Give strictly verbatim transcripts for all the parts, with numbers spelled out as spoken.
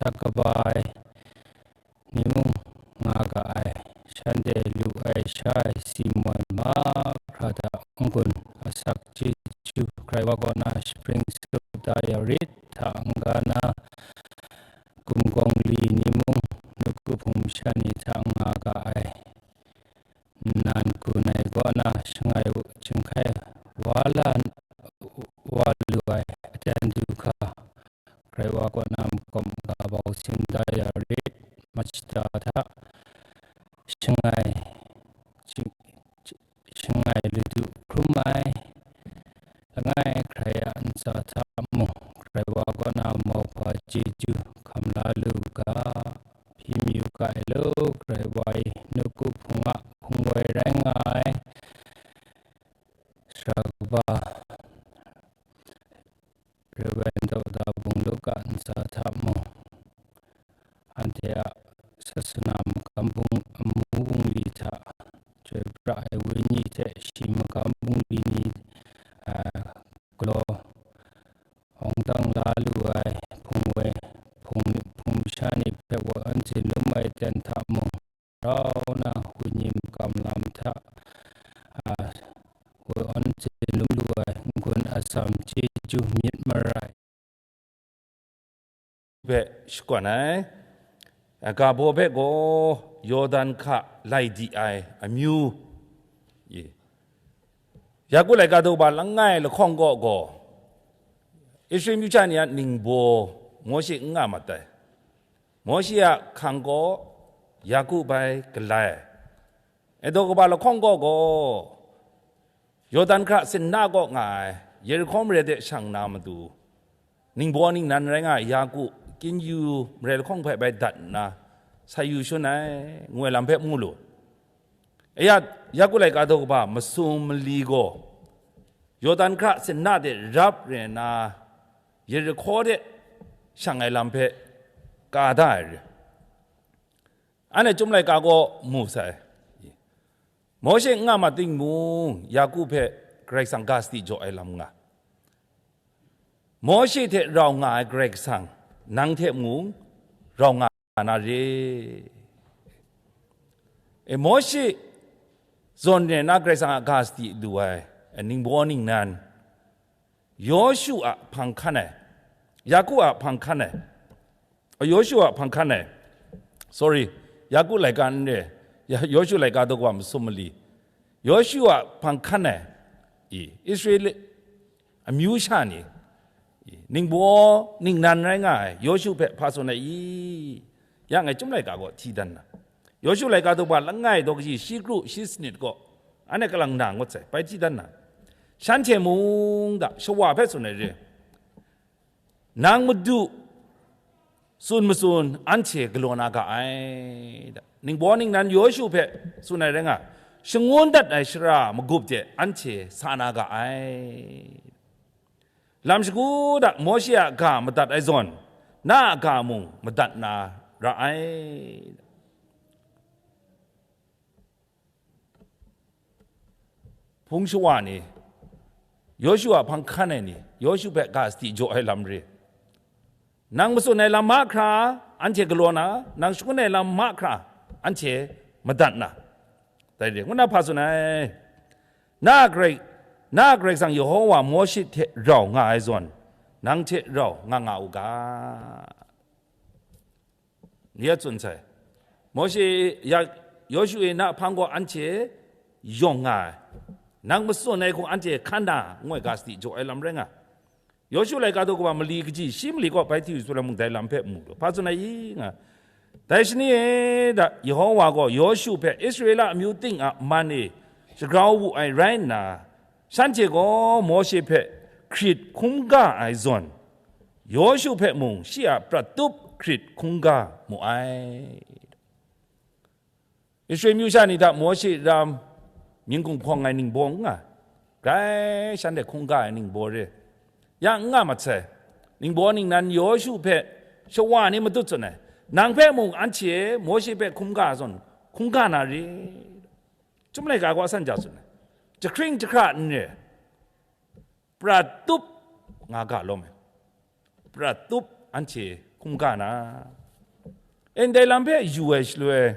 asak kaba ai ni mung nga ga ai. Shanhte lu ai sha ai si mawn mahkra hta n-gun asak chyeju Karai wa kaw na shapring sagup da ya rit hta n-ga na, gumgawng li ni mung, nawku hpung masha ni hta nga ga ai. Nnan gun ai kaw na shangai, jinghkai wa la, wa lu ai aten du hka, Karai wa kaw na makawp maga bau sin da ya rit, machita hta shangai, jing-, shangai ladu hkrum ai, langai hkrai a ntsa hta mung, Karai wa kaw na mauhpa chyeju hkam la lu ga, hpyi mayu ga ai lo, Karai wa e, nawku hpung a hpung woi rai nga ai, sara kaba, Reverend Doctor Bungluka ntsa hta mung, anhte a sasana magam bung, amu bungli hta, chyoi pra ai wenyi hte shi magam bungli ni, a, galaw awng dang la lu ai hpung woi, hpung, hpung masha ni hpe wa anhte lum ai ten hta mung, rau na wenyi makam lam hta, a, wa anhte lum lu ai n-gun atsam chyeju myit marai. Hpe shakawn ai. Aga baw hpe gaw Yawdan hka lai di ai amyu. Ye. Yaku laika daw ba langai lahkawng kaw gaw, Israel myu sha ni a ningbaw Mawshe n nga mat ai. Mawshe a hkang gaw Yaku bai galai ai. E daw kaba lahkawng kaw gaw, Yawdan hkra sinna kaw nga ai, Yerihko mare de shang na matu, ningbaw ningnan rai nga ai Yaku, Kinyu mare lahkawng hpe bai dat nna, sai yu shun ai, ngu ai lam hpe mu lu. E ya, Yaku laika daw kaba masum mali gaw, Yawdan hkra sinna de rap re nna, Yerihko de shang ai lam hpe ka da ai re. Anhte Chyum laika gaw mu sai. Mawshe n nga mat timung, Yaku hpe Karai Kasang ga sadi jaw ai lam nga. Mawshe hte rau nga ai Karai Kasang, nang hte mung rau nga na re. E, Mawshe zawn re na Karai Kasang a ga sadi lu ai, e, ningbaw ningnan, Yawshu a hpang hkan ai, Yaku a hpang hkan ai, Yawshu a hpang hkan ai, sorry, Yaku laika n re, Ya-, Yawshu laika daw kaba masum mali, Yawshu a hpang hkan ai, i, Israel amyu sha ni, i, ningbaw ningnan rai nga ai Yawshu hpe hpa tsun ai i? Ya ngai Chyum laika gaw hti dan na, Yawshu laika daw kaba langai daw kaji shi kru shi sanit gaw, anhte kalang na ngut sai, bai hti dan na, shanhte mung da, shawa hpe tsun ai re, nang Madu tsun matsun anhte galaw na ga ai, da. Ningbaw ningnan Yawshu hpe tsun ai rai nga, shangun dat ai shara magup de anhte sa na ga ai. Lam shagu da, Mawshe a ga madat ai zawn, na a ga mung madat na ra ai. Hpung shawa ni, Yawshu a hpang hkan ai ni, Yawshu hpe ga sadi jaw ai lam re. Nang matsun ai lam mahkra, anhte galaw na, nang shangun ai lam mahkra, anhte madat na. Dai re, ngu na hpa tsun ai. Na a Karai, na a Karai Kasang Yehowa Mawshe hte rau nga ai zawn, nang hte rau nga nga u ga. Ni a tsun sai. Mawshe, ya, Yawshu e na hpang gaw anhte yawng nga ai. Nang matsun ai hku anhte hkan na, ngu ai ga sadi jaw ai lam rai nga. Yawshu laika daw kaba mali kaji shi mali kaw bai hti yu su lam mung dai lam hpe mu lu. Hpa tsun ai i nga. Dai shani e da, Yehowa gaw Yawshu hpe Israela amyu ting a man e shagrau wu ai rai nna, shanhte gaw Mawshe hpe hkrit hkungga ai zawn, Yawshu hpe mung shi a prat tup hkrit hkungga mu ai. Israel myu sha ni hta Mawshe ram mying hkum hkawng ai ningbaw n nga, grai shanhte hkungga ai ningbaw re. Ya n nga mat sai, ningbaw ningnan Yawshu hpe shawa ni matut tsun ai, nang hpe mung anhte Mawshe hpe hkungga zawn hkungga na re. Chyum laika gaw san ja tsun ai, jahkring jahkra n re, prat tup nga ga lawm ai. Prat tup anhte hkungga na, e ndai lam hpe yu ai shaloi,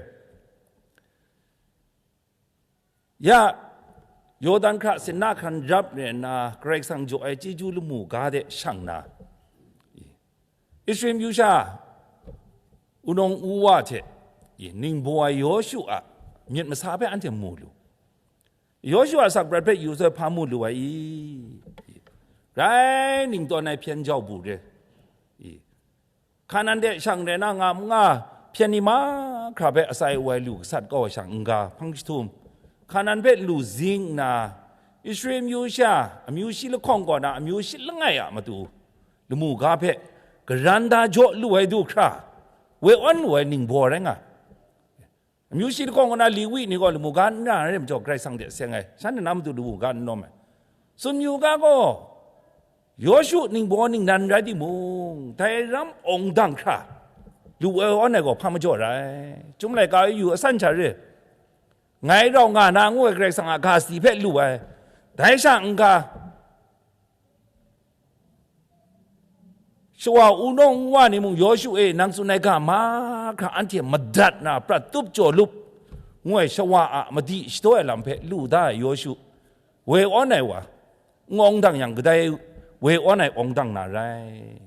ya, Yawdan hkra sinna hkan rap re nna, Karai Kasang jaw ai chyeju lamu ga de shang na, Israel myu sha wunawng wuwa hte ningbaw ai Yawshu a myit masa hpe anhte mu lu. Yawshu a sakprat hpe yu sai hpa mu lu ai i? Rai ningtawn ai hpyen jau bu re i? Hkanan de shang rai na nga manga hpyen ni mahkra hpe asai awai lu gasat kau ai shang n-ga hpang jahtum, Hkanan hpe lu zing nna, Israel myu sha amyu shi lahkawng kaw na amyu shi langai a matu lamu ga hpe garan da jaw lu ai du hkra, woi awn lu ai ningbaw rai nga. Amyu shi lahkawng kaw na Lewi ni gaw lamu ga n ra ai majaw, Karai Kasang hte seng ai, shanhte na matu lamu ga n lawm ai. Tsun yu ga gaw, Yawshu ningbaw ningnan rai timung, dai ram awng dang hkra lu ai awn ai gaw hpa majaw rai? Chyum laika yu asan sha re, ngai rau nga na ngu ai Karai Kasang a ga sadi hpe lu ai. Dai sha n-ga, shawa wunawng wuwa ni mung, Yawshu e, nang tsun ai ga mahkra anhte madat na prat tup jaw lup ngu ai shawa a madi shadaw ai lam hpe lu da ai Yawshu, woi awn ai wa, n awng dang yang, kadai woi awn ai awng dang na rai?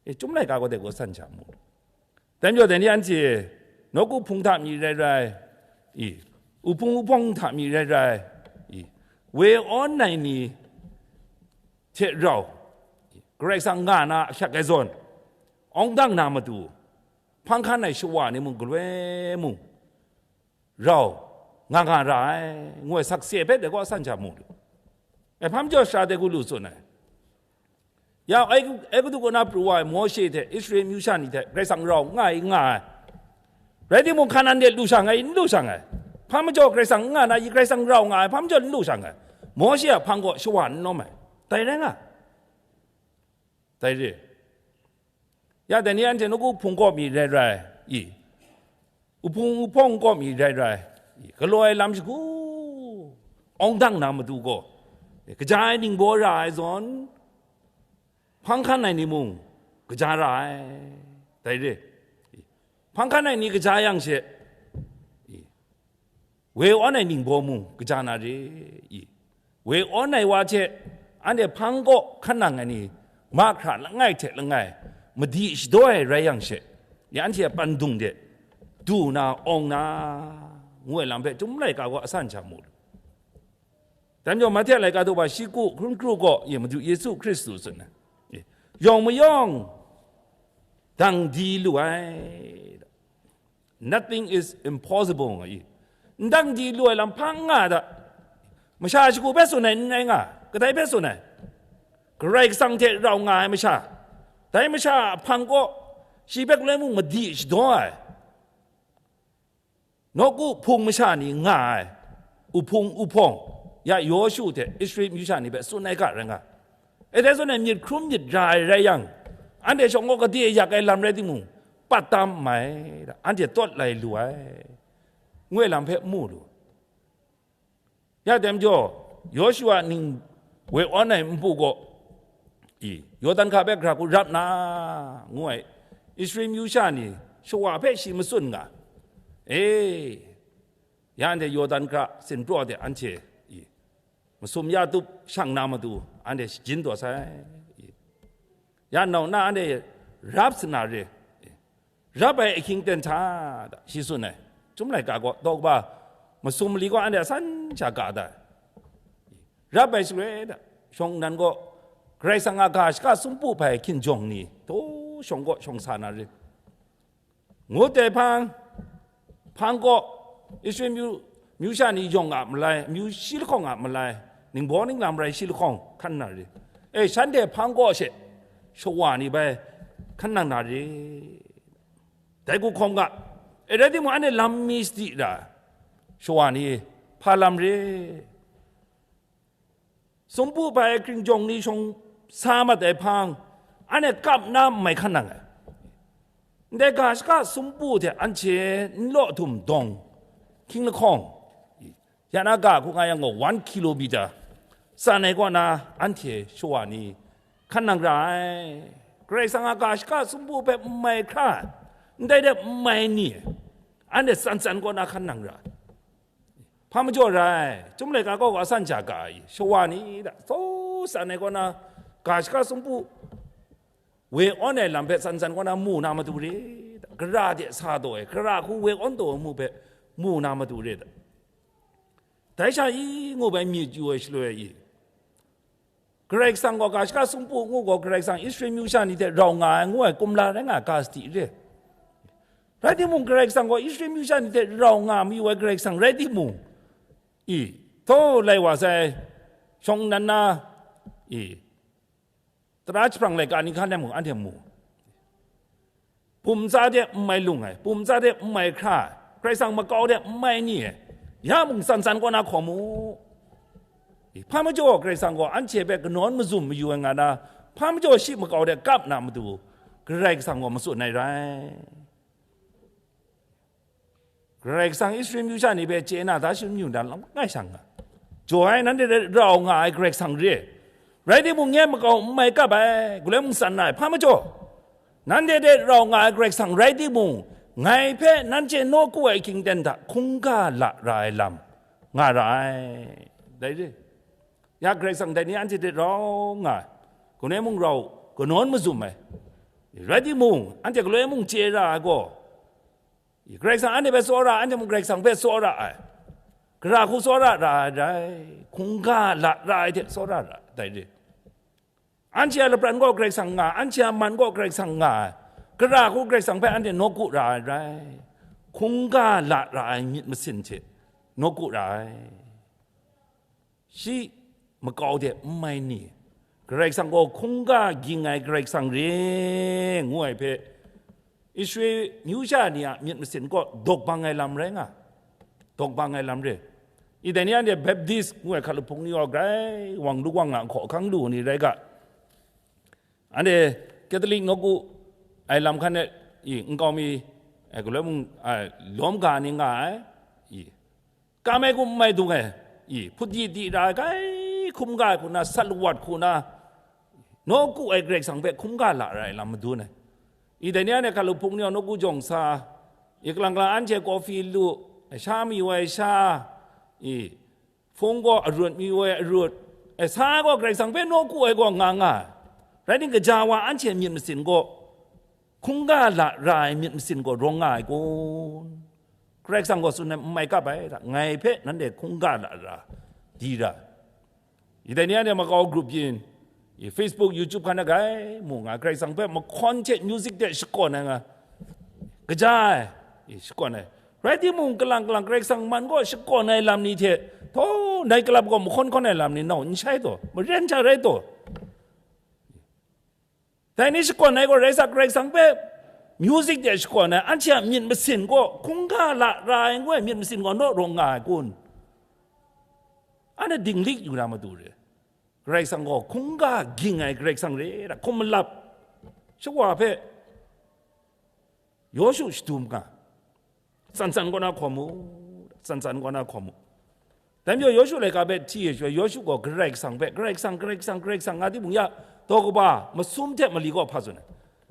E, Chyum laika gaw dai gaw san sha mu. Dai majaw, dai ni anhte nawku hpung hta mi rai rai, i, uhpung uhpawng hta mi rai rai, i, woi awn ai ni hte rau, i, Karai Kasang nga na ahkyak ai zawn, awng dang na matu, hpang hkan ai shawa ni mung, galoi mung, rau nga nga ra ai, ngu ai sakse hpe dai gaw san sha mu lu. E, hpa majaw sara de gu lu tsun ai? Ya, Ai-, Aiguptu kaw na pru wa ai Mawshe hte Israel myu sha ni hte Karai Kasang rau nga ai, nga ai. Rai timung, Hkanan de lu sha nga ai, n lu sha nga ai? Hpa majaw Karai Kasang n nga na i? Karai Kasang rau nga ai, hpa majaw n lu sha nga ai? Mawshe a hpang kaw shawa n lawm ai. Dai rai nga. Dai re. Ya, dai ni anhte nawku hpung kaw mi rai rai i? Uhpung uhpawng kaw mi rai rai i? Galaw ai lam shagu awng dang na matu gaw, kaja ai ningbaw ra ai zawn, hpang hkan ai ni mung kaja ra ai. Dai re. Hpang hkan ai ni kaja yang she, i, woi awn ai ningbaw mung kaja na re i? Woi awn ai wa hte anhte hpang kaw hkan nang ai ni mahkra langai hte langai madi shadaw ai rai yang she, ya, anhte a pandung de du na awng na, ngu ai lam hpe Chyum laika gaw asan sha mu lu. Dan yawng Mahte laika daw ba shi ku hkun kru gaw, ya, Madu Yesu Hkristu tsun ai, yawng mayawng dang di lu ai. Nothing is impossible, nga i. N dang di lu ai lam hpa n nga da. Masha shagu hpe tsun ai n rai nga, kadai hpe tsun ai? Karai Kasang hte rau nga ai masha, dai masha a hpang kaw shi hpe galoi mung madi shadaw ai. Nawku hpung masha ni nga ai, uhpung uhpawng, ya, Yawshu hte Israel myu sha ni hpe tsun ai ga rai nga. E, dai zawn e, myit hkrum myit ra ai rai yang, anhte shawng kaw gade yak ai lam rai timung, pat tam mai, anhte tawt lai lu ai, ngu ai lam hpe mu lu. Ya, dai majaw, Yawshu a ning woi awn ai npu gaw, i, Yawdan hka hpe gara hku rap na, ngu ai, Israel myu sha ni shawa hpe shi matsun nga. E, ya, anhte Yawdan hkra sinpraw de anhte, i, masum ya tup shang na matu, anhte shajin taw sai. I, ya, nau na anhte rap sa na re. I, rap ai ahkying ten hta da, shi tsun ai. Chyum laika gaw, daw kaba masum mali gaw anhte asan sha ga da ai. Rap ai shaloi da, shawng nnan gaw, Karai Kasang a ga shaka sumpu hpai hkinjawng ni, daw shawng kaw shawng sa na re. Ngut ai hpang, hpang kaw, Israel myu, myu sha ni yawng a malai, myu shi lahkawng a malai, ningbaw ningla marai shi lahkawng hkan na re. E, shanhte hpang kaw she shawa ni bai hkan nang na re. Dai hku hkawm ga, e, rai timung, anhte lam mi sadi ra, shawa ni hpa lam re. Sumpu hpai hkinjawng ni shawng sa mat ai hpang, anhte kap na n mai hkan nang ai. Ndai ga shaka sumpu hte anhte n law htum dawng hkying lahkawng, ya na ga hku nga yang gaw, one kilometer tsan ai kaw na anhte shawa ni hkan nang ra ai. Karai Kasang a ga shaka sumpu hpe n mai hkra, ndai de n mai ni, anhte tsan tsan kaw na hkan nang ra. Hpa majaw rai, Chyum laika kaw ga san ja ga ai, shawa ni da, so san ai kaw na, ga shaka sumpu, we awn ai lam hpe tsan tsan kaw na mu na matu re, da, gara de sa taw ai, gara hku we awn taw ai mu hpe mu na matu re, da. Dai sha i ngu bai myit yu ai shaloi i, Karai Kasang gaw ga shaka sumpu ngu gaw, Karai Kasang Israel myu sha ni hte rau nga ai ngu ai kumla rai nga ai ga sadi re. Rai timung, Karai Kasang gaw Israel myu sha ni hte rau nga mayu ai Karai Kasang rai timung, i, thaw lai wa sai, shawng nnan na, i, tara jahprang laika ni hkan ai mung anhte mu. Bum tsa de n mai lung ai, bum tsa de n mai hkra ai, Karai Kasang makau de n mai ni ai, ya mung tsan tsan kaw na hkaw mu. Hpa majaw Karai Kasang gaw anhte hpe kanawn mazum mayu ai nga na, hpa majaw shi makau de kap na matu, Karai Kasang gaw matsun ai rai. Karai Kasang Israel myu sha ni hpe chye na da shanyu da lam ngai shang nga, jaw ai nanhte hte rau nga ai Karai Kasang re. Rai timung, nye makau n mai kap ai, galoi mung tsan na ai, hpa majaw, nanhte hte rau nga ai Karai Kasang rai timung, ngai hpe nanhte nawku ai ahkying ten hta hkungga la ra ai lam nga ra ai. Dai re. Ya Karai Kasang dai ni anhte hte rau nga ai, galoi mung rau, kanawn mazum ai. Rai timung, anhte galoi mung chye ra ai gaw, Karai Kasang anhte hpe tsawra ai, anhte mung Karai Kasang hpe tsawra ai. Gara hku tsawra ra ai rai, hkungga la ra ai hte tsawra ra ai, dai re. Anhte a lapran gaw Karai Kasang nga ai, anhte a man gaw Karai Kasang nga ai. Gara hku Karai Kasang hpe anhte nawku ra ai rai, hkungga la ra ai myit masin hte nawku ra ai. Shi makau de n mai ni, Karai Kasang gaw hkungga ging ai Karai Kasang re, ngu ai hpe, Israel myu sha ni a myit masin kaw dawk bang ai lam rai nga, dawk bang ai lam re. I dai ni anhte Baptist ngu ai hkat lahpung ni gaw grai wang lu wang nga, hkaw ahkang lu ni rai ga, anhte Catholic nawku ai lam hkan e, i, nkau mi, ai, galoi mung, ai, lawm ga ni nga ai, i, kam ai hkum n mai dung ai, i, hput di di ra ai, grai hkungga ai hku na, sat lawat hku na, nawku ai Karai Kasang hpe hkungga la ra ai lam madun ai. I dai ni anhte hkat lahpung ni gaw nawku jawng sa, i, kalang kalang anhte coffee lu, sha mayu ai sha, i, hpung gaw arut mayu ai arut, e, sa gaw Karai Kasang hpe nawku ai gaw nga nga ai. Rai timung, gaja wa anhte myit masin gaw hkungga la ra ai myit masin gaw rawng nga ai kun? Karai Kasang gaw tsun ai, n mai kap ai, ngai hpe nanhte hkungga la ra, di ra. I dai ni anhte makau group yin, i, Facebook, YouTube hkan na grai mu nga, Karai Kasang hpe mahkawn hte music hte shakawn ai nga, kaja ai, i, shakawn ai. Rai timung, kalang kalang Karai Kasang man gaw shakawn ai lam ni hte, thaw, night club gaw mahkawn hkawn ai lam ni nau n shai taw, maren hta rai taw. Dai ni shakawn ai gaw rai sa, Karai Kasang hpe music de shakawn ai, anhte a myit masin gaw hkungga la ra ai ngu ai myit masin gaw naw rawng nga ai kun? Anhte dinglik yu na matu re. Karai Kasang gaw hkungga ging ai Karai Kasang re, da, hkum malap. Shawa hpe Yawshu shadum nga, tsan tsan kaw na hkaw mu, tsan tsan kaw na hkaw mu. Dai majaw Yawshu laika hpe hti ai shaloi, Yawshu gaw Karai Kasang hpe, Karai Kasang, Karai Kasang, Karai Kasang, nga timung ya, daw kaba masum hte mali gaw hpa tsun ai.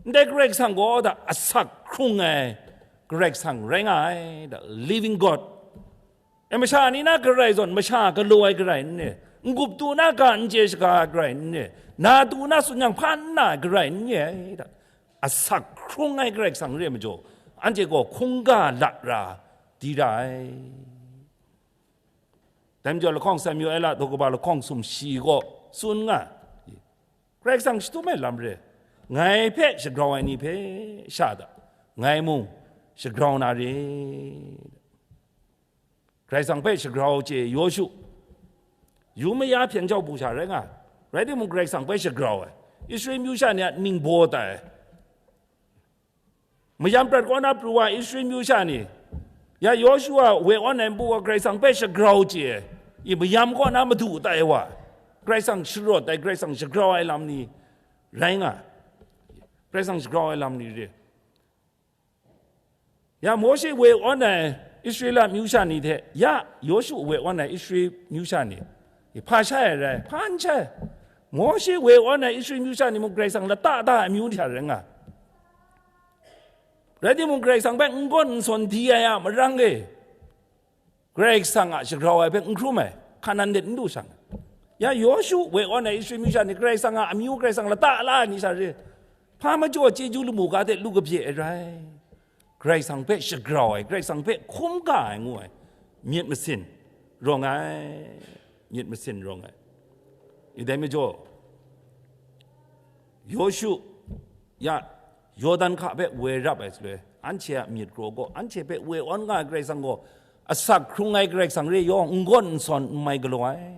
Ndai Karai Kasang gaw da asak hkrung ai Karai Kasang rai nga ai, da, living God. E, masha ni na Karai zawn, masha galaw ai Karai n re, n-gup tu na ga n chye shaga ai Karai n re, na tu na tsun yang hpa n na ai Karai n re ai, da. Asak hkrung ai Karai Kasang re majaw, anhte gaw hkungga lat ra di ra ai. Dai majaw lahkawng Samuela daw kaba lahkawng sumshi gaw tsun nga, Karai Kasang shadum ai lam re, ngai hpe shagrau ai ni hpe sha da, ngai mung shagrau na re. Karai Kasang hpe shagrau chye Yawshu, yu maya hpyen jau bu sha rai nga ai. Rai timung, Karai Kasang hpe shagrau ai, Israel myu sha ni a ning baw tai ai. Mayam prat kaw na pru wa Israel myu sha ni, ya Yawshu a we awn ai npu gaw Karai Kasang hpe shagrau chye ai, i mayam kaw na madu tai wa, Karai Kasang sharawt ai, Karai Kasang shagrau ai lam ni rai nga ai. Karai Kasang shagrau ai lam ni re. Ya Mawshe we awn ai Israela myu sha ni hte, ya Yawshu we awn ai Israel myu sha ni, hpa shai ai rai, hpa n shai. Mawshe woi awn ai Israel myu sha ni mung Karai Kasang lata da ai amyu hta rai nga. Rai timung, Karai Kasang hpe n gawn n sawn di ai a marang e, Karai Kasang a shagrau ai hpe n hkrum ai, Hkanan let n du shang. Ya Yawshu woi awn ai Israel myu sha ni Karai Kasang a amyu, Karai Kasang lata la ai ni sha re, hpa majaw chyeju lamu ga hte lu kabye ai rai. Karai Kasang hpe shagrau ai, Karai Kasang hpe hkrum ga ai ngu ai myit masin rawng ai, myit masin rawng ai. Ndai majaw, Yawshu ya Yawdan hka hpe woi rap ai shaloi, anhte a myit kraw gaw, anhte hpe woi awn nga ai Karai Kasang gaw, asak hkrung ai Karai Kasang re yawng, n gawn n sawn n mai galaw ai.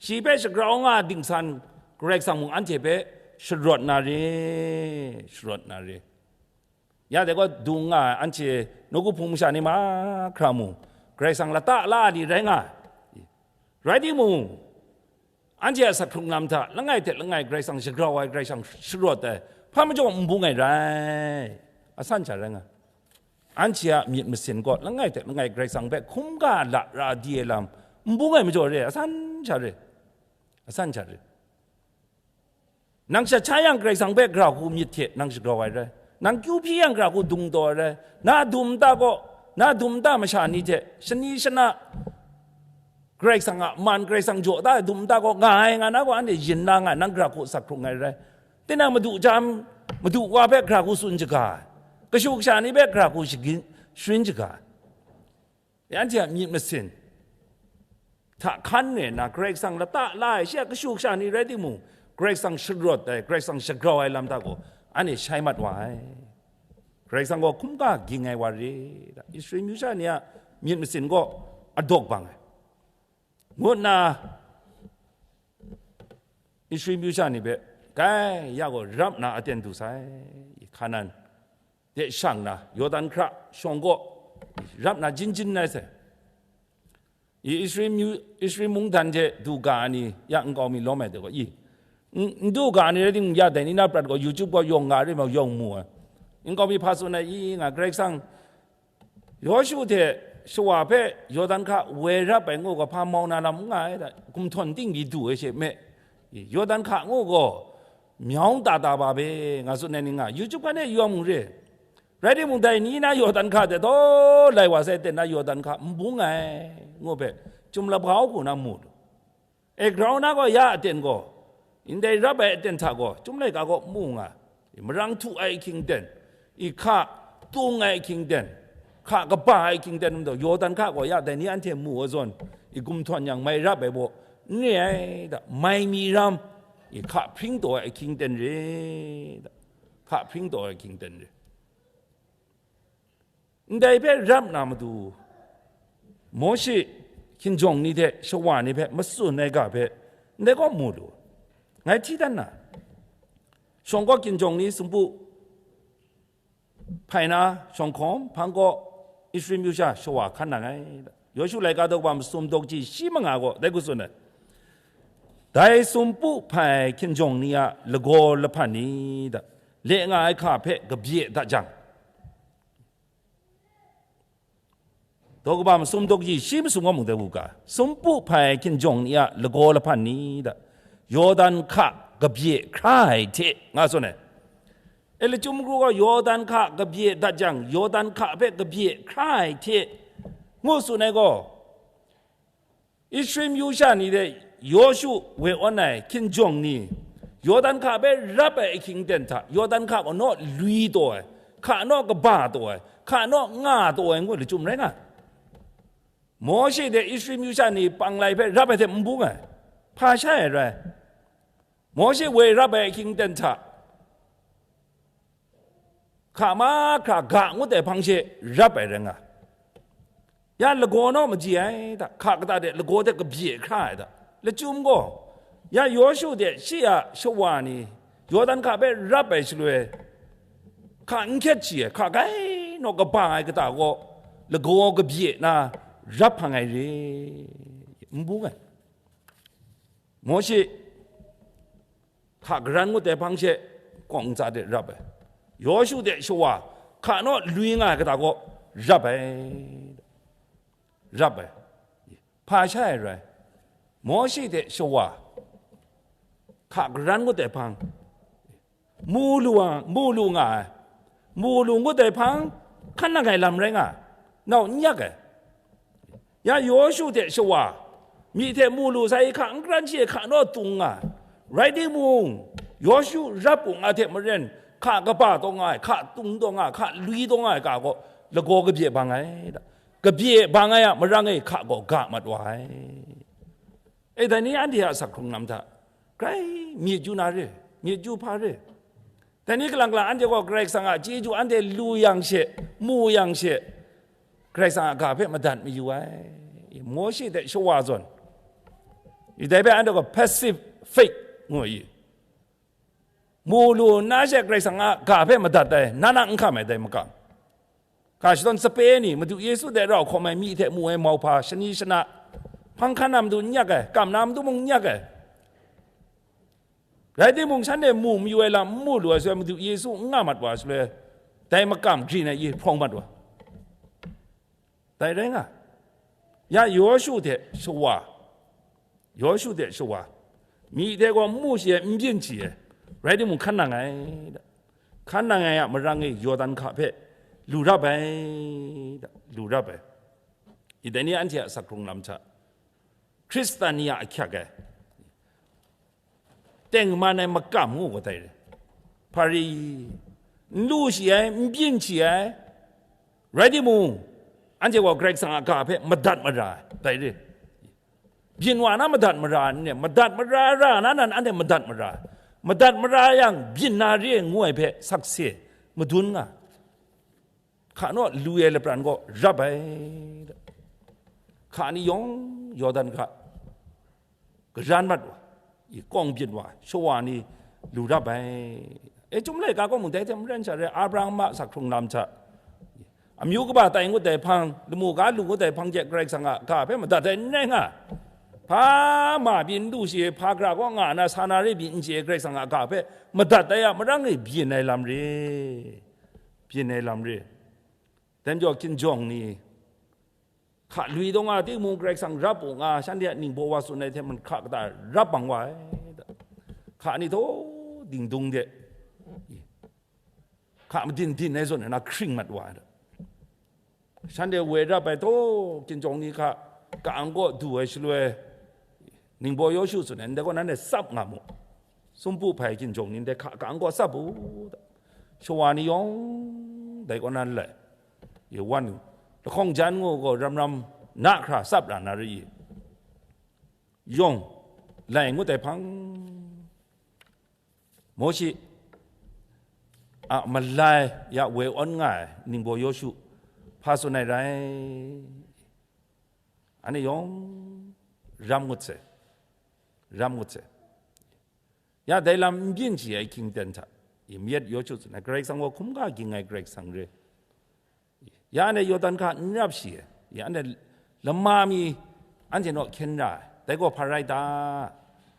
Shi hpe shagrau nga dingsan Karai Kasang mung anhte hpe sharawt na re, sharawt na re. Ya dai gaw, dung nga ai anhte nawku hpung masha ni mahkra mung, Karai Kasang lata la ai ni rai nga ai. Rai timung, anhte a asak hkrung lam hta langai hte langai Karai Kasang shagrau ai, Karai Kasang sharawt ai, hpa majaw n bung ai rai, asan sha rai nga. Anhte a myit masin gaw langai hte langai Karai Kasang hpe hkrum ga lara di ai lam n bung ai majaw re, asan sha re, asan sha re. Nang shat sha yang, Karai Kasang hpe gara hku myit hte nang shagrau ai rai. Nang kyu hpyi yang, gara hku dung taw ai rai. Na dum nta gaw, na dum nta masha ni hte shani shana Karai Kasang a man, Karai Kasang jaw da ai dum nta gaw nga ai nga na gaw, anhte yin la nga ai, nang gara hku asak hkrung ai rai. Tinang madu jam, madu wa hpe gara hku tsun shaga ai, kashu kasha ni hpe gara hku shagin, sharin shaga ai. Anhte a myit masin hta hkan re nna, Karai Kasang lata la ai, shi a kashu kasha ni rai timung, Karai Kasang sharawt ai, Karai Kasang shagrau ai lam hta gaw, anhte shai mat wa ai. Karai Kasang gaw hkungga ging ai wa re, Israel myu sha ni a myit masin gaw adawk bang ai, ngu nna Israel myu sha ni hpe, kai, ya gaw rap nna aten du sai, Hkanan de shang na, Yawdan hkra shawng kaw rap na jin jin ai sai. I Israel myu, Israel mungdan hte du ga ai ni ya nkau mi lawm ai de gaw, i, n, n du ga ai ni rai timung, ya dai ni na prat gaw, YouTube gaw yawng nga re ma, yawng mu ai. Nkau mi hpa tsun ai, i, nga Karai Kasang Yawshu hte shawa hpe Yawdan hka woi rap ai ngu gaw, hpa mau na lam n nga ai da, gumhtawn ting pyi du ai she me, Yawdan hka ngu gaw, myawng ta ta ba be, nga tsun ai ni nga, YouTube hkan e yawng re. Rai timung, dai ni na Yawdan hka hte taw lai wa sai, ten na Yawdan hka n bung ai, ngu hpe, Chyum Labau hku na mu lu. E grau na gaw ya aten gaw, ndai rap ai aten hta gaw, Chyum Laika gaw mu nga, i marang htu ai ahkying ten, i hka tung ai ahkying ten, hka kaba ai ahkying ten majaw, Yawdan hka gaw ya dai ni anhte mu ai zawn, i gumhtawn yang mai rap ai baw n re ai da, mai mi ram, i hka hpring taw ai ahkying ten re da, hka hpring taw ai ahkying ten re. Ndai hpe rap na matu, Mawshe hkinjawng ni hte shawa ni hpe matsun ai ga hpe ndai kaw mu lu, ngai hti dan na, shawng kaw hkinjawng ni sumpu hpai na, shawng hkawm hpang kaw Israel myu sha shawa hkan nang ai. Yawshu laika daw kaba masum daw kaji shi manga gaw dai hku tsun ai. Dai sumpu hpai hkinjawng ni a lagaw lahpan ni da, le nga ai hka hpe kabye dat jang, daw kaba masum daw kaji shi masum kaw mung dai wu ga, sumpu hpai hkinjawng ni a lagaw lahpan ni da, Yawdan hka kabye hkra ai hte, nga tsun ai. E, lachyum kru gaw Yawdan hka kabye dat jang, Yawdan hka hpe kabye hkra ai hte, ngu tsun ai gaw, Israel myu sha ni hte Yawshu woi awn ai hkinjawng ni, Yawdan hka hpe rap ai ahkying ten hta, Yawdan hka gaw naw lui taw ai, hka naw kaba taw ai, hka naw nga taw ai ngu lachyum rai nga ai. Mawshe hte Israel myu sha ni panglai hpe rap ai hte n bung ai, hpa sha ai rai. Mawshe woi rap ai ahkying ten hta, hka mahkra ga ngut ai hpang she rap ai rai nga. Ya lagaw naw maji ai da, hka kata de lagaw hte kabye hkra ai da. Lachyum gaw, ya Yawshu hte shi a shawa ni Yawdan hka hpe rap ai shaloi, hka n hkyet shi ai, hka gai naw kaba ai kata gaw lagaw kabye na rap hpang ai re, n bung ai. Mawshe hka garan ngut ai hpang she, kawng ntsa de rap ai. Yawshu hte shawa hka naw lui nga ai kata gaw rap ai, rap ai. Hpa sha ai rai? Mawshe hte shawa hka garan ngut ai hpang, mu lu, mu lu nga ai, mu lu ngut ai hpang, hkan nang ai lam rai nga ai, nau n yak ai. Ya Yawshu hte shawa, myi hte mu lu sai hka n kran shi ai hka naw tung nga ai. Rai timung, Yawshu rap u nga hte maren, hka kaba taw nga ai, hka tung taw nga ai, hka lui taw nga ai ga gaw, lagaw kabye bang ai. Kabye bang ai a marang e hka gaw ga mat wa ai. E, dai ni anhte a asak hkrung lam hta, grai myit yu na re, myit yu hpa re. Dai ni kalang kalang anhte gaw Karai Kasang a chyeju anhte lu yang she, mu yang she, Karai Kasang a ga hpe madat mayu ai. Mawshe hte shawa zawn, i dai hpe anhte gaw passive faith ngu ai. Mu lu nna she Karai Kasang a ga hpe madat ai, na na n hkam ai dai makam. Ga shadawn sape ni, Madu Yesu hte rau hkawm ai myi hte mu ai mauhpa, shani shana, hpang hkan na matu n yak ai, kam na matu mung n yak ai. Rai timung, shanhte mu mayu ai lam n mu lu ai shaloi, Madu Yesu n nga mat wa ai shaloi, dai makam grin ai i hprawng mat wa. Dai rai nga. Ya Yawshu hte shawa, Yawshu hte shawa, myi hte gaw n mu shi ai, n byin shi ai, rai timung, hkan nang ai, hkan nang ai a marang e Yawdan hka hpe lu rap ai, lu rap ai. I dai ni anhte a asak hkrung lam hta, Hkristan ni a ahkyak ai, tengman ai makam ngu gaw dai re. Hpa ri, n lu shi ai, n byin shi ai, rai timung, anhte gaw Karai Kasang a ga hpe madat mara ai, dai re. Byin wa na madat mara ai, madat mara ra na nan anhte madat mara ai. Madat mara yang byin na re ngu ai hpe sakse madun nga. Hka naw lu ai lapran gaw rap ai. Hka ni yawng Yawdan hka garan mat wa, i kawng byin wa, shawa ni lu rap ai. E, Chyum laika gaw mung dai hte maren sha re, Abraham a asak hkrung lam hta, amyu kaba tai ngut ai hpang, lamu ga lu ngut ai hpang hte Karai Kasang a ga hpe madat ai n rai nga. Hpa ma pyi n lu shi, hpa gara kaw nga na, sa na re pyi n chye, Karai Kasang a ga hpe madat ai a marang e byin ai lam re, byin ai lam re. Dai majaw, hkinjawng ni, hka lui taw nga timung, Karai Kasang rap u nga, shanhte a ningbaw wa tsun ai hte mung hka kata rap bang wa ai. Hka ni taw dingdung de, hka madin din ai zawn na hkring mat wa ai. Shanhte woi rap ai taw, hkinjawng ni hka ka-ang kaw du ai shaloi, ningbaw Yawshu tsun ai, ndai gaw nanhte tsap nga mu. Sumpu hpai hkinjawng ni ndai hka ka-ang kaw tsap u, shawa ni yawng dai kaw na lai. Ye wan, lahkawng jan ngu gaw ram ram na hkra tsap ra na re i. Yawng, lai ngut ai hpang, Mawshe a malai ya woi awn nga ai ningbaw Yawshu hpa tsun ai rai? Anhte yawng ram ngut sai, ram ngut sai. Ya dai lam n byin shi ai hkying ten hta, i mayat Yawshu tsun ai, Karai Kasang gaw hkum ga ging ai Karai Kasang re. Ya anhte Yawdan hka n rap shi ai, ya anhte lama mi anhte naw hkyen ra ai, dai gaw hpa rai ta?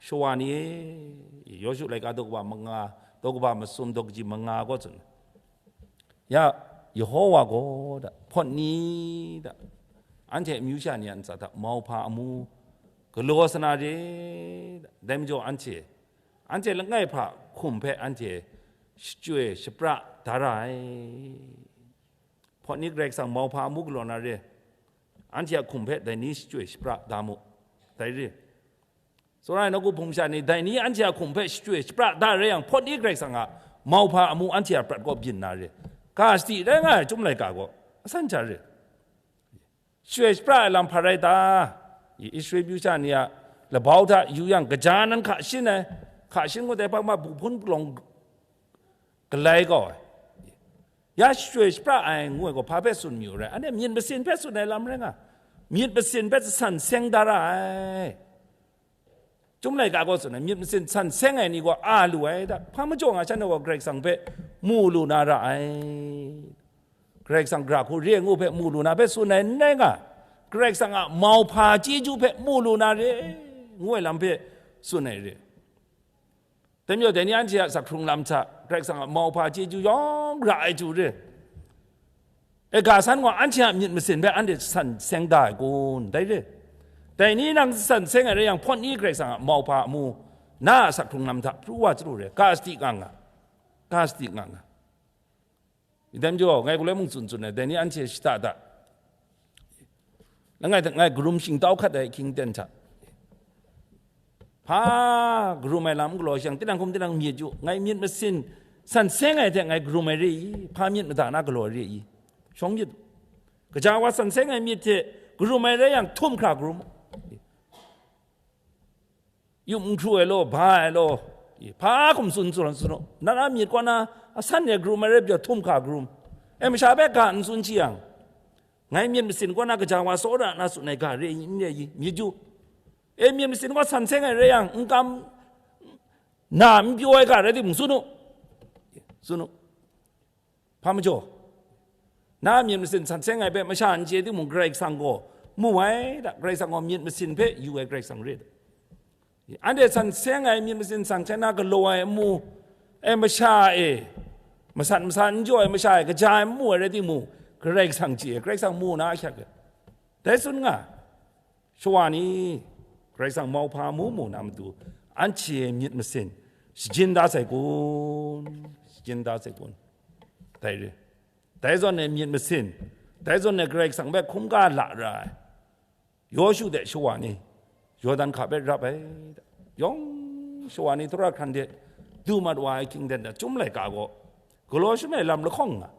Shawa ni e, Yawshu laika daw kaba manga, daw kaba masum, daw kaji manga gaw tsun. Ya, Yehowa gaw da, hpawt ni da, anhte amyu sha ni a ntsa hta mauhpa amu galaw sa na re da, dai majaw anhte, anhte langai hpa hkum hpe anhte shachyoi shapra da ra ai. Hpawt ni Karai Kasang mauhpa amu galaw na re, anhte a hkum hpe dai ni shachyoi shapra da mu, dai re. Tsawra ai nawku hpung sha ni, dai ni anhte a hkum hpe shachyoi shapra da rai yang, hpawt ni Karai Kasang a mauhpa amu anhte a prat kaw byin na re. Ga sadi rai nga ai Chyum laika gaw, asan hta re. Shachyoi shapra ai lam hpa rai ta? I Israel myu sha ni a labau hta yu yang, kaja nan hka shin ai, hka shin ngut ai hpang ma, bu hpun palawng galai kau ai. Ya shachyoi shapra ai ngu ai gaw hpa hpe tsun mayu rai? Anhte myit masin hpe tsun ai lam rai nga, myit masin hpe san seng da ra ai. Chyum laika gaw tsun ai, myit masin san seng ai ni gaw a lu ai da, hpa majaw nga shanhte gaw Karai Kasang hpe mu lu na ra ai. Karai Kasang gara hku re ai ngu hpe mu lu na hpe tsun ai n rai nga, Karai Kasang a mauhpa chyeju hpe mu lu na re, ngu ai lam hpe tsun ai re. Dai majaw, dai ni anhte a asak hkrung lam hta, Karai Kasang a mauhpa chyeju yawng ra ai chyu re. E, ga san gaw anhte a myit masin hpe anhte san seng da ai kun? Dai re. Dai ni nang san seng ai rai yang, hpawt ni Karai Kasang a mauhpa amu Na a asak hkrung lam hta pru wa chyalu re, ga sadi nga nga, ga sadi nga nga. Dai majaw, ngai galoi mung tsun tsun ai, dai ni anhte shada da. Langai hta ngai karum shingtau hkat ai ahkying ten hta. Hpa karum ai lam n galaw shang, tinang hkum tinang myit yu, ngai myit masin san seng ai hte ngai karum ai re i? Hpa myit mada na galaw ai re i? Shawng myit. Kaja wa san seng ai myit hte karum ai rai yang, htum hkra karum. Yup n hkru ai law, ba ai law, hpa hkum tsun tsun tsun u. Na na myit kaw na asan e karum ai rai pyi, htum hkra karum. E, masha hpe ga n tsun shi yang, ngai myit masin kaw na kaja wa tsawra na tsun ai ga re i, n re i, myit yu. E, myit masin kaw san seng ai rai yang, n kam, na n pyaw ai ga rai timung, tsun u, tsun u. Hpa majaw, na myit masin san seng ai hpe masha n chye timung, Karai Kasang gaw mu ai da, Karai Kasang gaw myit masin hpe yu ai Karai Kasang re da. Anhte san seng ai myit masin san seng na galaw ai amu, e, masha e, masat masa n jaw ai masha e, kaja ai n mu ai rai timung, Karai Kasang chye ai, Karai Kasang mu na ahkyak ai. Dai tsun nga, shawa ni Karai Kasang mauhpa mu mu na matu, anhte myit masin shajin da sai kun? Shajin da sai kun? Dai re. Dai zawn e myit masin, dai zawn e Karai Kasang hpe hkungga la ra ai Yawshu de shawa ni Yawdan hka hpe rap ai. Yawng shawa ni tara hkran de du mat wa ai ahkying ten hta, chyum laika gaw galaw shangai lam lahkawng nga,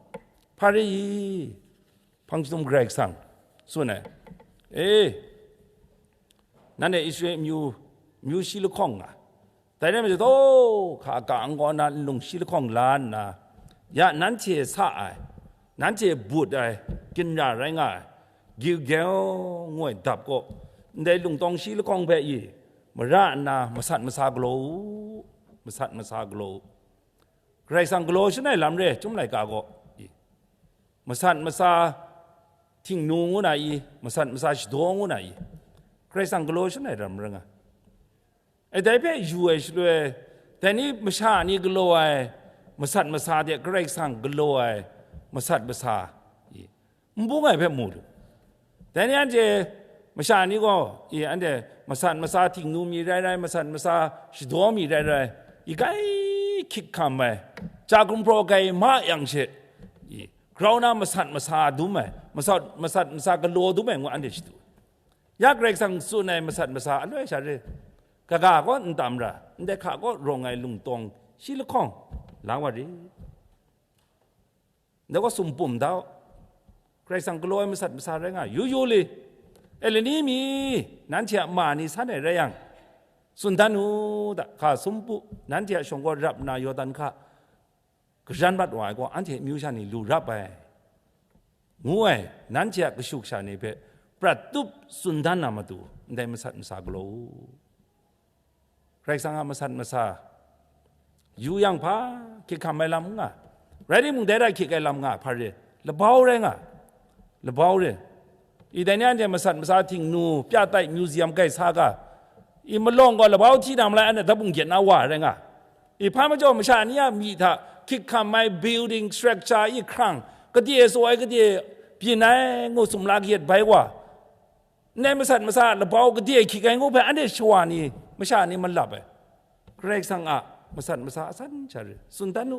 hpa re i? Hpang jahtum Karai Kasang tsun ai, e, nanhte Israel amyu, amyu shi lahkawng nga, dai rai majaw, hka ga n gaw na nlung shi lahkawng la nna, ya nanhte sa ai, nanhte but ai ginra rai nga ai Gilgal ngu ai dap kaw, ndai lungtawng shi lahkawng hpe i mara nna masat masa galaw u, masat masa galaw u. Karai Kasang galaw shangai lam re, chyum laika gaw, i, masat masa htingnu ngu na i, masat masa shadaw ngu na i, Karai Kasang galaw shangai lam rai nga. E, dai hpe yu ai shaloi, dai ni masha ni galaw ai masat masa de, Karai Kasang galaw ai masat masa, i, n bung ai hpe mu lu. Dai ni anhte masha ni gaw, i, anhte masat masa htingnu mi rai rai, masat masa shadaw mi rai rai, i, grai hkyik hkam ai, ja gumhpraw gai ma yang she, i, grau na masat masa dum ai, masat, masat masa galaw dum ai ngu anhte shadu. Ya Karai Kasang tsun ai masat masa aloi sha re, kaga kaw n tam ra, ndai hka kaw rawng ai lungtawng shi lahkawng la wa rit. Ndai gaw sumpum da u. Karai Kasang galaw ai masat masa rai nga, yu yu li. Eleni mi, nanhte a ma ni san ai rai yang, tsun dan u da, hka sumpu, nanhte a shawng gaw rap nna Yawdan hka garan mat wa ai gaw, anhte amyu sha ni lu rap ai, ngu ai, nanhte a kashu kasha ni hpe prat tup tsun dan na matu, ndai masat masa galaw u. Karai Kasang a masat masa yu yang hpa hkyik hkam ai lam n nga. Rai timung, dai hta hkyik ai lam nga, hpa re, labau rai nga, labau re. I, dai ni anhte masat masa htingnu pya tai museum gai sa ga, i, malawng gaw labau hti na malai, anhte dap bunggyet na wa rai nga. I, hpa majaw masha ni a myi hta hkyik hkam ai building structure i hkrang, gade tsaw ai gade byin ai ngu sumla kayat bai wa, ndai masat masa labau gade hkyik ai ngu hpe anhte shawa ni, masha ni malap ai. Karai Kasang a masat masa asan sha re, tsun dan u.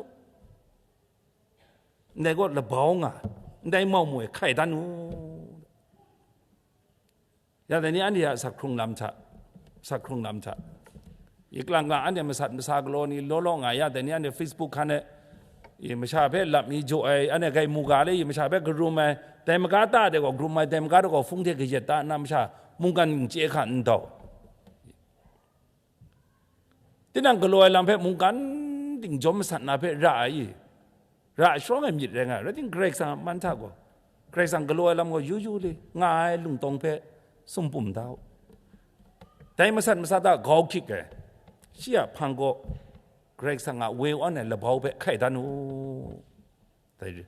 Ndai gaw labau nga, ndai mau mu e hkai dan u. Ya, dai ni anhte a asak hkrung lam hta, asak hkrung lam hta, i, lang ga anhte masat masa galaw ni law law nga ya, dai ni anhte Facebook hkan e, i, masha hpe lap mi jaw ai, anhte gai mu ga le, i, masha hpe karum ai, dai maga ta de gaw karum ai, dai maga de gaw hpung hte kayat ta nna masha mungkan chye hkan n dau. Tinang galaw ai lam hpe mungkan ting jawm masat na hpe ra ai i? Ra shawng ai myit rai nga ai, rai timung, Karai Kasang a man hta gaw, Karai Kasang galaw ai lam gaw yu yu le nga ai lungtawng hpe sumpum da u. Dai masat masa hta grau hkyik ai, shi a hpang gaw Karai Kasang a woi wan ai labau hpe hkai dan u. Dai,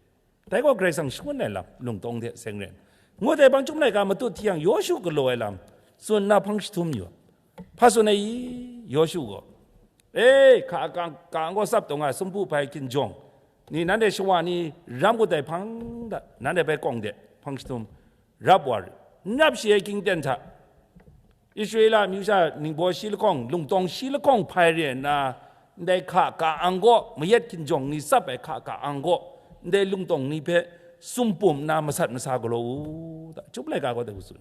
dai gaw Karai Kasang shangun ai lam lungtawng hte seng ren. Ngut ai hpang chyum laika matut hti yang, Yawshu galaw ai lam tsun nna hpang jahtum yu. Hpa tsun ai i, Yawshu gaw, e, hka kang, kang gaw tsap taw nga ai sumpu hpai hkinjawng ni, nanhte shawa ni ram kut ai hpang hta, nanhte hpe kawng de hpang jahtum rap wa rit. N rap shi ai hkying ten hta, Israela amyu sha ningbaw shi lahkawng, lungtawng shi lahkawng hpai re nna, ndai hka ka-ang gaw, mayat hkinjawng ni tsap ai hka ka-ang gaw, ndai lungtawng ni hpe sumpum nna masat masa galaw u, da, Chyum laika gaw dai hku tsun.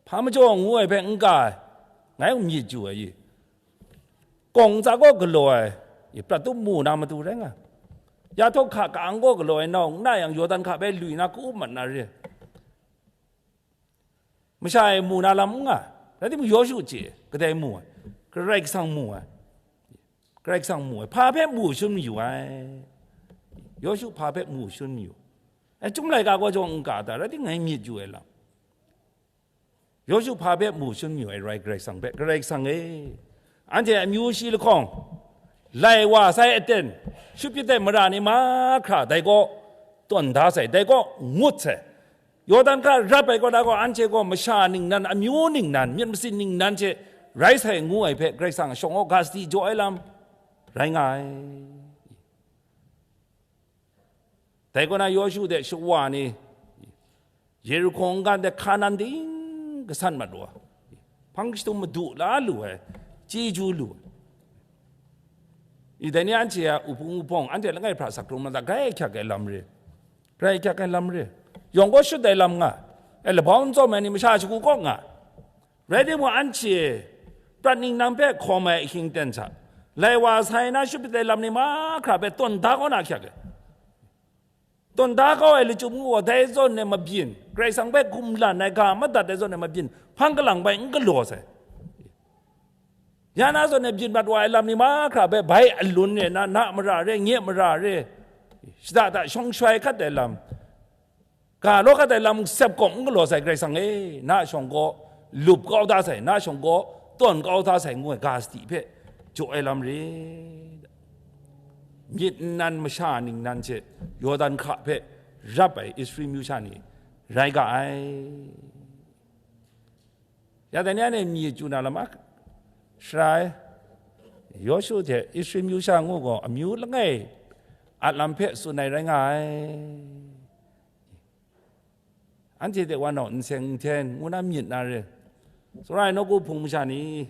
Hpa majaw ngu ai hpe n ka ai, ngai myit chyu ai i. Kawng ntsa gaw galaw ai, i, prat tum mu na matu rai nga. Ya htawk hka ka-ang gaw galaw ai nau, n na yang, Yawdan hka bai lui na ka-up mat na re. Masha e mu na lam n nga, rai timung, Yawshu chye, kadai mu ai, Karai Kasang mu ai, Karai Kasang mu ai, hpa hpe mu shun mayu ai, Yawshu hpa hpe mu shun mayu ai, Chyum laika gaw jawng n ka ta, rai timung, ngai myit yu ai lam, Yawshu hpa hpe mu shun mayu ai rai, Karai Kasang hpe, Karai Kasang e, anhte amyu shi lahkawng, lai wa sai aten, shut pyi ai mara ni mahkra dai kaw tawn da sai, dai kaw ngut sai, Yawdan hka rap ai kaw na gaw, anhte gaw masha ningnan, amyu ningnan, myit masin ningnan hte rai sai ngu ai hpe, Karai Kasang a shawng gaw ga sadi jaw ai lam rai nga ai. Dai kaw na, Yawshu hte shawa ni Yerihko ngan de Hkanan ting kasan mat wa, hpang jahtum madu la lu ai, chyeju lu ai. I, dai ni anhte a wuhpung wuhpawng, anhte langai hpra sak hkrung mat ai, grai ahkyak ai lam re, grai ahkyak ai lam re, yawng gaw shut ai lam nga, e, labau n tsawm ai ni masha shagu kaw nga, rai timung, anhte prat ningnan hpe hkawm ai ahkying ten hta, lai wa sai na shut pyi ai lam ni mahkra hpe tawn da kau na ahkyak ai. Tawn da kau ai lachyum ngu gaw, dai zawn e mabyin, Karai Kasang hpe gumlan ai ga madat ai zawn e mabyin, hpang kalang bai n galaw sai. Ya na zawn e byin mat wa ai lam ni mahkra hpe bai alun re na, na mara re, nye mara re, shada da shawng shawng hkat ai lam, ga law hkat ai lam sep kawm n galaw sai, Karai Kasang e, na shawng gaw lup kau da sai, na shawng gaw tawn kau da sai, ngu ai ga sadi hpe jaw ai lam re. Myit nnan masha ningnan hte Yawdan hka hpe rap ai Israel myu sha ni rai ga ai. Ya dai ni anhte myit chyu na lam a, Sara e, Yawshu hte Israel myu sha ngu gaw, amyu langai a lam hpe tsun ai rai nga ai. Anhte hte wa nau nseng nhten ngu na myit na re. Tsawra ai nawku hpung masha ni,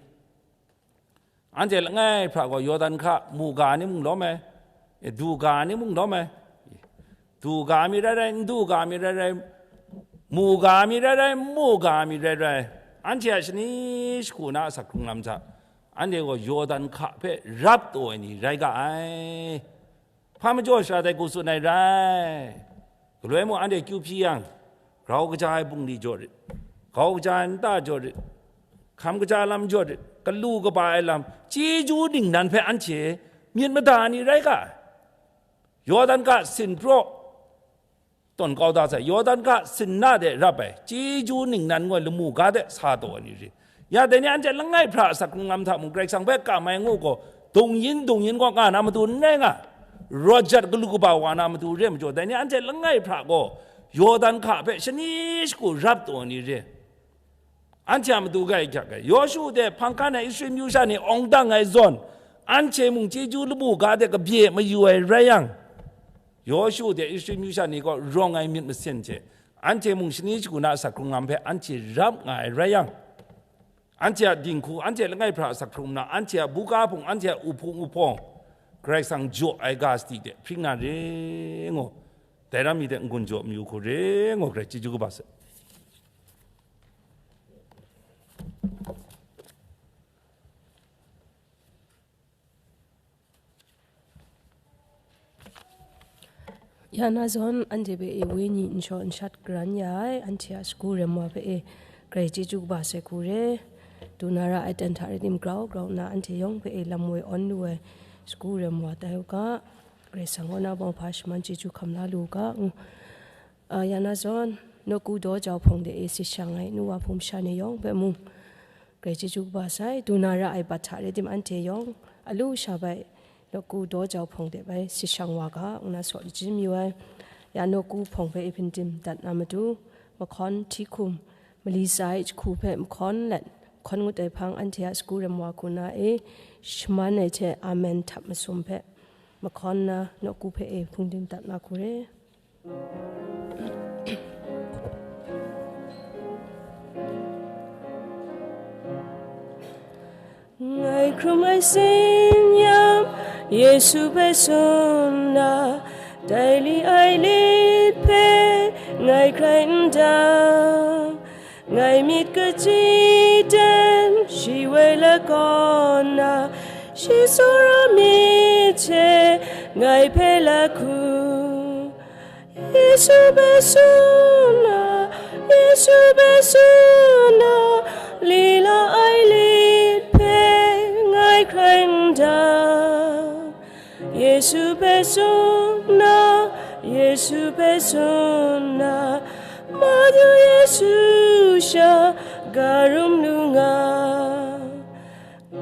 anhte langai hpra gaw Yawdan hka mu ga ni mung lawm ai, e, du ga ni mung lawm ai, du ga mi rai rai, n du ga mi rai rai, mu ga mi rai rai, n mu ga mi rai rai, anhte a shani shagu na asak hkrung lam hta, anhte gaw Yawdan hka hpe rap taw ai ni rai ga ai. Hpa majaw sara dai hku tsun ai rai. Galoi mung anhte kyu hpyi yang, grau kaja ai bungli jaw rit, grau kaja ai nta jaw rit, hkam kaja lam jaw rit, galu kaba ai lam, chyeju ningnan hpe anhte myit mada ni rai ga ai. Yawdan ga sinpraw tawn kau da sai, Yawdan ga sinna de rap ai, chyeju ningnan ngu ai lamu ga de sa taw ai ni ri. Ya dai ni anhte langai hpra asak hkrung lam hta mung Karai Kasang hpe kam ai ngu gaw, dung yin dung yin kaw nga na matu n rai nga, rawt jat galu kaba wa na matu re majaw, dai ni anhte langai hpra gaw Yawdan hka hpe shani shagu rap taw ai ni re. Anhte a matu grai ahkyak ai. Yawshu hte hpang hkan ai Israel myu sha ni awng dang ai zawn, anhte mung chyeju lamu ga de kabye mayu ai rai yang, Yawshu hte Israel myu sha ni gaw rawng ai myit masin hte, anhte mung shani shagu na asak hkrung lam hpe anhte rap nga ai rai yang, anhte a dinghku, anhte langai hpra asak hkrung na, anhte a buga hpung, anhte a wuhpung wuhpawng, Karai Kasang jaw ai ga sadi de hpring na re ngu, dai ram mi de n-gun jaw mayu hku re ngu, Karai chyeju kaba sai. Ya na zawn, anhte hpe e wenyi n shaw n shat karan ya ai, anhte a sagu rem wa hpe e Karai chyeju kaba sai hku re. Du na ra ai ten hta rai tim, grau grau nna anhte yawng hpe e lam woi awn lu ai sagu rem wa tai u ga, Karai Kasang kaw na bawng hpa shaman chyeju hkam la lu u ga, ngu. A, ya na zawn, nawku daw jau hpawng de e sit shang ai nu wa hpung masha ni yawng hpe mung, Karai chyeju kaba sai. Du na ra ai bat hta rai tim, anhte yawng alu sha bai nawku daw jau hpawng de bai sit shang wa ga, ngu na saw lajin mayu ai. Ya nawku hpawng hpe e hpindim dat na matu, mahkawn hti hkum, mali tsa ai jahku hpe mahkawn let, hkawn ngut ai hpang, anhte a sagu rem wa hku na e shaman ai hte amen htap masum hpe mahkawn nna, nawku hpe e hpungdim dat na hku re. Hkrum ai tsin-yam Yesu hpe tsun na, dai li ai lit hpe ngai hkrai n dang. Ngai myit kachyi ten shi woi lagaw na, shi tsawra myit hte ngai hpe la hku. Yesu hpe tsun na, Yesu hpe tsun na, lila ai lit hpe ngai hkrai n dang. Yesu hpe tsun na, Yesu hpe tsun na, Madu Yesu sha garum lu nga.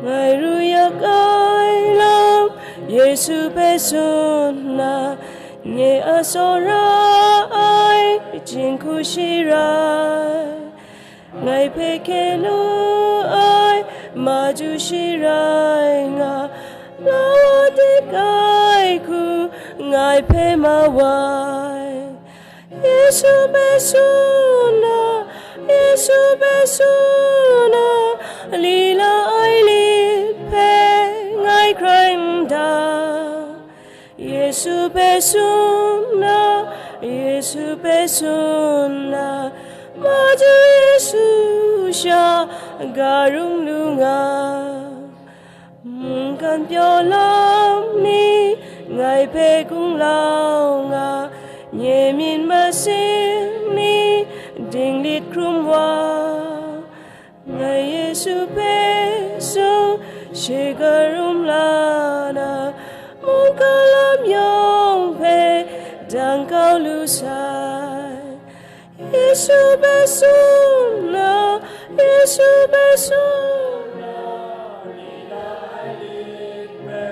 Ngai ru yak ai lam Yesu hpe tsun na, nye a tsawra ai jinghku shi rai. Ngai hpe hkye lu ai Madu shi rai nga, lawa dik ai hku ngai hpe mawai. Yesu hpe tsun na, Yesu hpe tsun na, lila ai lit hpe ngai hkrai n dang. Yesu hpe tsun na, Yesu hpe tsun na, Madu Yesu sha garum lu nga. Mungkan pyaw lam ni ngai hpe gunglau nga, nye myit masin ni dinglit hkrum wa. Ngai Yesu hpe tsun, shi garum la na, mungkan lam yawng hpe dang kau lu sai. Yesu hpe tsun na, Yesu hpe tsun na, lila ai lit hpe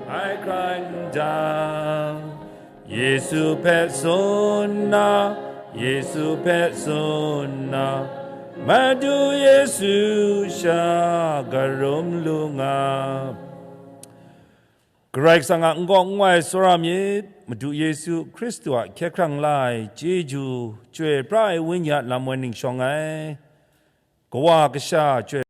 ngai hkrai n dang. Yesu hpe tsun na, Yesu hpe tsun na, Madu Yesu sha garum lu nga. Karai Kasang a n-gaw n-gawai tsawra myit, Madu Yesu Hkristu a hkye hkrang la ai chyeju, chyoi pra ai Wenyi a lam woi ning shawng ai, Kawa Kasha chyoi